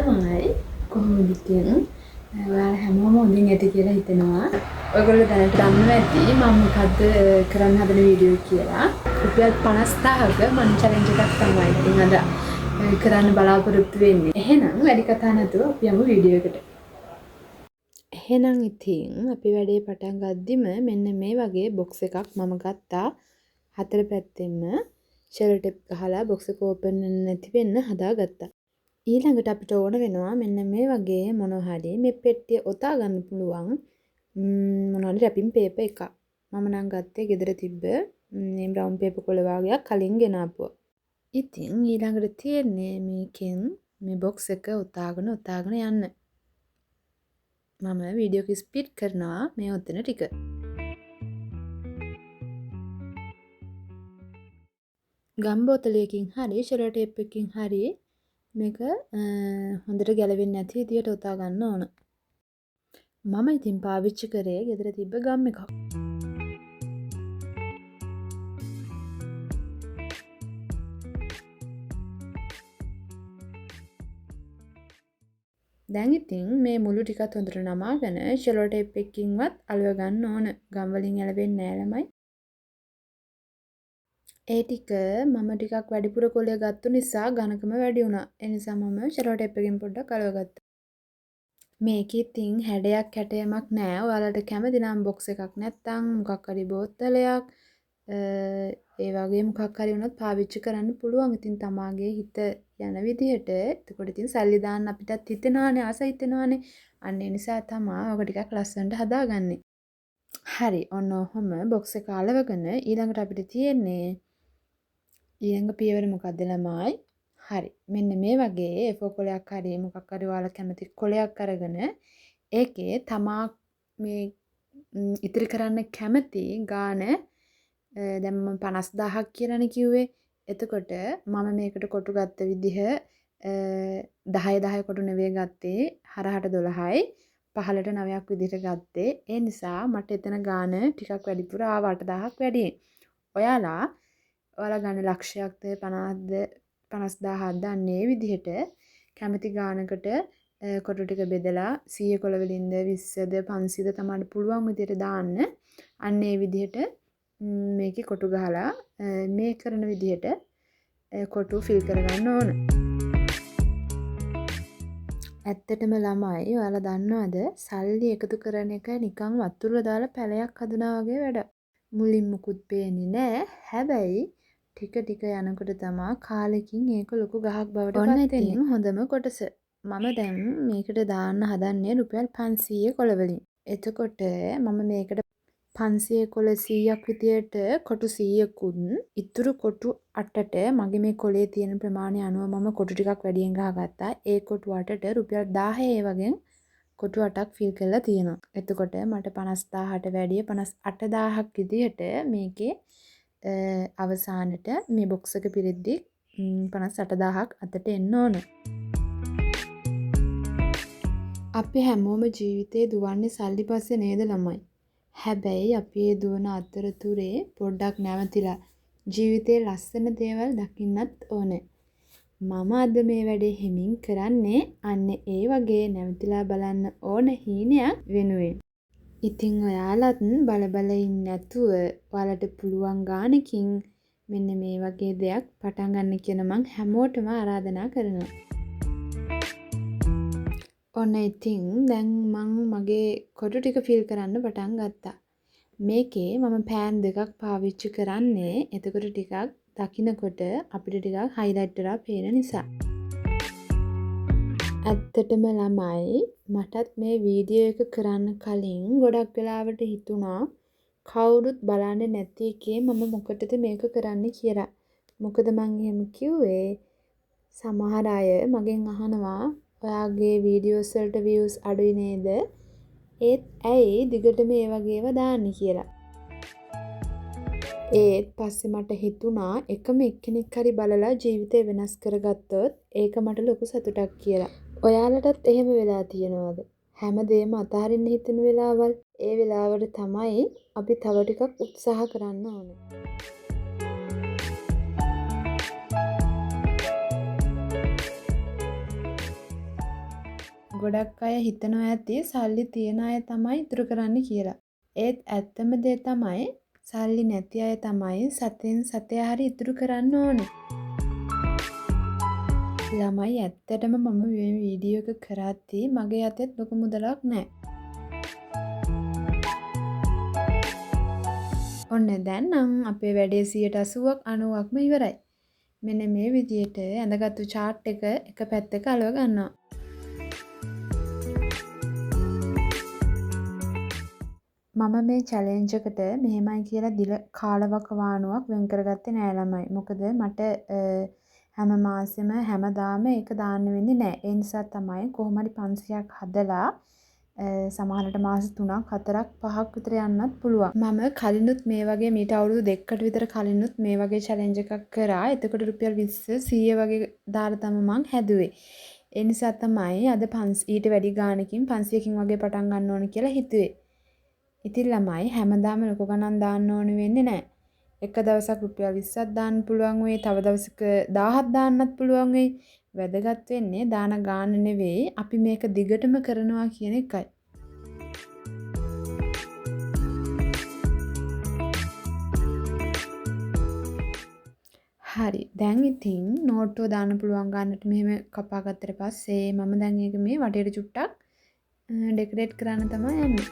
ළමයි, කොහොමද ඉතින්? ඔයාලා හැමෝම හොඳින් ඇති කියලා හිතෙනවා. ඔයගොල්ලෝ දැනට දන්නවා ඇති මම මොකද්ද කරන්න හදන වීඩියෝ කියලා. රුපියල් 50000ක මනි චැලෙන්ජ් එකක් තමයි ඉතින් අද කරන්න බලාපොරොත්තු වෙන්නේ. එහෙනම් වැඩි කතා නැතුව අපි යමු වීඩියෝ එකට. එහෙනම් ඉතින් අපි වැඩේ පටන් ගද්දිම මෙන්න මේ වගේ බොක්ස් එකක් මම ගත්තා. හතර පැත්තෙන්ම ෂෙල් ටේප් ගහලා බොක්ස් එක ඕපන් වෙන්නේ නැති වෙන්න හදාගත්තා. ඊළඟට අපිට ඕන වෙනවා මෙන්න මේ වගේ මොනවා හරි මේ පෙට්ටිය ඔතා ගන්න පුළුවන් මොනවා හරි රැපින් පේපර් එකක්. මම නම් ගත්තේ ගෙදර තිබ්බ මේ බ්‍රවුන් පේපර් කොළ වගේක් කලින් ගෙනාපුවා. ඉතින් ඊළඟට තියෙන්නේ මේකෙන් මේ බොක්ස් එක ඔතාගෙන ඔතාගෙන යන්න. මම වීඩියෝ එක ස්පීඩ් කරනවා මේ ඔතන ටික. ගම් බෝතලයකින් හරි ෂෙල් ටේප් එකකින් හරි මේක හොඳට ගැලවෙන්නේ නැති විදියට ඔතා ගන්න ඕන. මම ඉතින් පාවිච්චි කරේ ගෙදර තිබ්බ ගම් එකක්. දැන් ඉතින් මේ මුළු ටිකත් හොඳට නමාගෙන ෂෙල් ටේප් එකකින්වත් අලව ගන්න ඕන. ගම් වලින් ඇලවෙන්නේ නෑ ළමයි. ඒ ටික මම ටිකක් වැඩිපුර කොළය ගත්තු නිසා ඝනකම වැඩි වුණා. ඒ නිසා මම ෂෙල් ටේප් එකෙන් පොඩ්ඩක් අලව ගත්තා. මේක ඉතින් හැඩයක් කැටයමක් නෑ. ඔයාලට කැමති නම් බොක්ස් එකක් නැත්තම් මොකක් හරි බෝතලයක් ඒ වගේ මොකක් හරි වුණත් පාවිච්චි කරන්න පුළුවන්. ඉතින් තමාගේ හිත යන විදිහට. එතකොට ඉතින් සල්ලි දාන්න අපිටත් හිතෙනවානේ, ආස හිතෙනවානේ. අන්න ඒ නිසා තමා ඔක ටිකක් ලස්සනට හදාගන්නේ. හරි, ඔන්න ඔහොම බොක්ස් එක අලවගෙන ඊළඟට අපිට තියෙන්නේ ඊළඟ පියවර මොකද්ද ළමයි? හරි, මෙන්න මේ වගේ A4 කොලයක් හරි මොකක් හරි ඔයාලා කැමති කොලයක් අරගෙන ඒකේ තමා මේ ඉතිරි කරන්න කැමති ගාන දැන් මම 50000ක් කියලානේ කිව්වේ. එතකොට මම මේකට කොටු ගත්ත විදිහ 10 10 කොටු නෙවෙයි ගත්තේ, හරහට 12යි පහළට 9ක් විදිහට ගත්තේ. ඒ නිසා මට එතන ගාන ටිකක් වැඩිපුර ආවා, 8000ක් වැඩියෙන්. ඔයාලා ගන්න ලක්ෂයක්ද 50ක්ද 50000ක්ද අන්න ඒ විදිහට කැමති ගානකට කොටු ටික බෙදලා 100 කොළ වලින්ද 20ද 500ද තමයි පුළුවන් විදිහට දාන්න. අන්න ඒ විදිහට මේකේ කොටු ගහලා මේ කරන විදිහට කොටු ෆිල් කරගන්න ඕන. ඇත්තටම ළමයි ඔයාලා දන්නවද සල්ලි එකතු කරන එක නිකන් වතුර දාලා පැලයක් හදනවා වගේ වැඩක්. මුලින් මුකුත් පේන්නේ නෑ. හැබැයි ටික ටික යනකොට තමා කාලෙකින් ඒක ලොකු ගහක් බවට පත් වෙන්නේ. ඔන්න ඉතින් හොඳම කොටස. මම දැන් මේකට දාන්න හදන්නේ රුපියල් 500 කොළ වලින්. එතකොට මම මේකට 500 කොළ 100ක් විදියට කොටු 100කුත් ඉතුරු කොටු 8ට මගේ මේ කොළේ තියෙන ප්‍රමාණය අනුව මම කොටු ටිකක් වැඩියෙන් ගහගත්තා. ඒ කොටු 8ට රුපියල් 10 වගේ කොටු 8ක් ෆිල් කරලා තියෙනවා. එතකොට මට 50000ට වැඩිය 58000ක් විදියට මේකේ අවසානට මේ බොක්ස් එක පිරෙද්දි 58000ක් අතට එන්න ඕන. අපි හැමෝම ජීවිතේ දුවන්නේ සල්ලි පස්සේ නේද ළමයි? හැබැයි අපි ඒ දුවන අතරතුරේ පොඩ්ඩක් නැවතිලා ජීවිතේ ලස්සන දේවල් දකින්නත් ඕනේ. මම අද මේ වැඩේ හිමින් කරන්නේ අන්න ඒ වගේ නැවතිලා බලන්න ඕන හීනයක් වෙනුවෙන්. ඉතින් ඔයාලත් බල බල ඉන්නේ නැතුව ඔයාලට පුළුවන් ගානකින් මෙන්න මේ වගේ දෙයක් පටන් ගන්න කියන මං හැමෝටම ආරාධනා කරනවා. ඔන්න ඉතින් දැන් මං මගේ කොටු ටික ෆිල් කරන්න පටන් ගත්තා. මේකේ මම පෑන් දෙකක් පාවිච්චි කරන්නේ. එතකොට ටිකක් දකින්නකොට අපිට ටිකක් හයිලයිට් වෙලා පේන නිසා. ඇත්තටම ළමයි මටත් මේ වීඩියෝ එක කරන්න කලින් ගොඩක් වෙලාවට හිතුණා කවුරුත් බලන්නේ නැති එකේ මම මොකටද මේක කරන්නේ කියලා. මොකද මං එහෙම කිව්වේ සමහර අය මගෙන් අහනවා ඔයාගේ වීඩියෝස් වලට views අඩුයි නේද? ඒත් ඇයි දිගටම මේ වගේ ඒවා දාන්නේ කියලා. ඒත් පස්සේ මට හිතුණා එකම එක්කෙනෙක් හරි බලලා ජීවිතේ වෙනස් කරගත්තොත් ඒක මට ලොකු සතුටක් කියලා. ඔයාලටත් එහෙම වෙලා තියෙනවද? හැමදේම අතහරින්න හිතෙන වෙලාවල්. ඒ වෙලාවට තමයි අපි තව ටිකක් උත්සාහ කරන්න ඕනේ. ගොඩක් අය හිතනවා ඇති සල්ලි තියන අය තමයි ඉතුරු කරන්නේ කියලා. ඒත් ඇත්තම දේ තමයි සල්ලි නැති අය තමයි සතෙන් සතය හරි ඉතුරු කරන්න ඕනේ. ළමයි ඇත්තටම මම මේ වීඩියෝ එක කරද්දී මගේ අතෙත් ලොකු මුදලක් නෑ. ඔන්න දැන් නම් අපේ වැඩේ 80ක් 90ක්ම ඉවරයි. මෙන්න මේ විදියට ඇඳගත්තු චාට් එක එක පැත්තක අලව ගන්නවා. මම මේ චැලෙන්ජ් එකට මෙහෙමයි කියලා දිල කාලවකවානුවක් වෙන් කරගත්තේ නෑ ළමයි. මොකද මට හැම මාසෙම හැමදාම ඒක දාන්න වෙන්නේ නෑ. ඒ නිසා තමයි කොහොම හරි 500ක් හදලා සමහරට මාස 3ක් 4ක් 5ක් විතර යන්නත් පුළුවන්. මම කලිනුත් මේ වගේ මීට අවුරුදු 2කට විතර කලිනුත් මේ වගේ චැලෙන්ජ් එකක් කරා. එතකොට රුපියල් 20 100 වගේ දාලා තමයි මං හැදුවේ. ඒ නිසා තමයි අද ඊට වැඩි ගාණකින් 500කින් වගේ පටන් ගන්න ඕන කියලා හිතුවේ. ඉතින් ළමයි හැමදාම ලොකු ගණන් දාන්න ඕන වෙන්නේ නෑ. එක දවසක් රුපියල් 20ක් දාන්න පුළුවන් වෙයි. තව දවසක 1000ක් දාන්නත් පුළුවන් වෙයි. වැදගත් වෙන්නේ දාන ගාණ නෙවෙයි, අපි මේක දිගටම කරනවා කියන එකයි. හරි. දැන් ඉතින් නෝට්ටුව දාන්න පුළුවන් ගානට මෙහෙම කපා ගත්තට පස්සේ මම දැන් ඒක මේ වටේට චුට්ටක් ඩෙකරේට් කරන්න තමයි යන්නේ.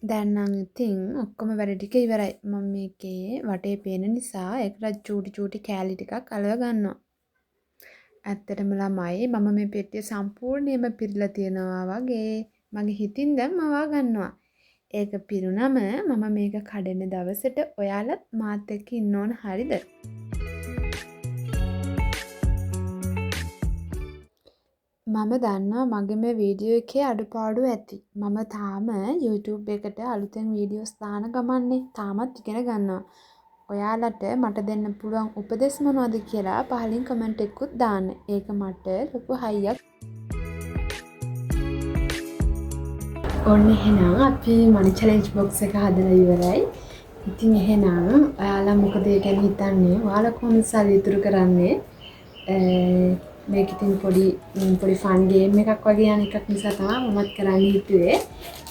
දැන් නම් ඉතින් ඔක්කොම වැඩ ටික ඉවරයි. මම මේකේ වටේ පේන නිසා ඒකට චූටි චූටි කෑලි ටිකක් අලව ගන්නවා. ඇත්තටම ළමයි මම මේ පෙට්ටිය සම්පූර්ණයෙන්ම පිරিলা තියෙනවා වගේ මගේ හිතින් දැන් මවා ගන්නවා. ඒක පිරුණම මම මේක කඩන දවසට ඔයාලත් මාත් එක්ක ඉන්න ඕන හරිද? මම දන්නවා මගේ මේ වීඩියෝ එකේ අඩුපාඩු ඇති. මම තාම YouTube එකට අලුතෙන් වීඩියෝස් දාන ගමන්නේ. තාමත් ඉගෙන ගන්නවා. ඔයාලට මට දෙන්න පුළුවන් උපදෙස් මොනවද කියලා පහලින් කමෙන්ට් එකකුත් දාන්න. ඒක මට ලොකු හයියක්. ඔන්න එහෙනම් අපි මනි චැලෙන්ජ් බොක්ස් එක හදලා ඉවරයි. ඉතින් එහෙනම් ඔයාලා මොකද ඒ ගැන හිතන්නේ? ඔයාලා කොහොමද සල්ලි ඉතුරු කරන්නේ? මේක ඉතින් පොඩි පොඩි ෆන් ගේම් එකක් වගේ යන එකක් නිසා තමයි මමත් කරන්න හිතුවේ.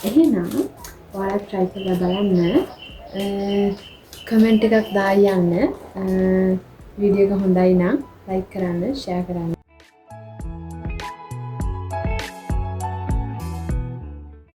එහෙනම් ඔයාලා try කරලා බලන්න. කමෙන්ට් එකක් දාලා යන්න. වීඩියෝ එක හොඳයි නම් ලයික් කරන්න, ෂෙයා කරන්න.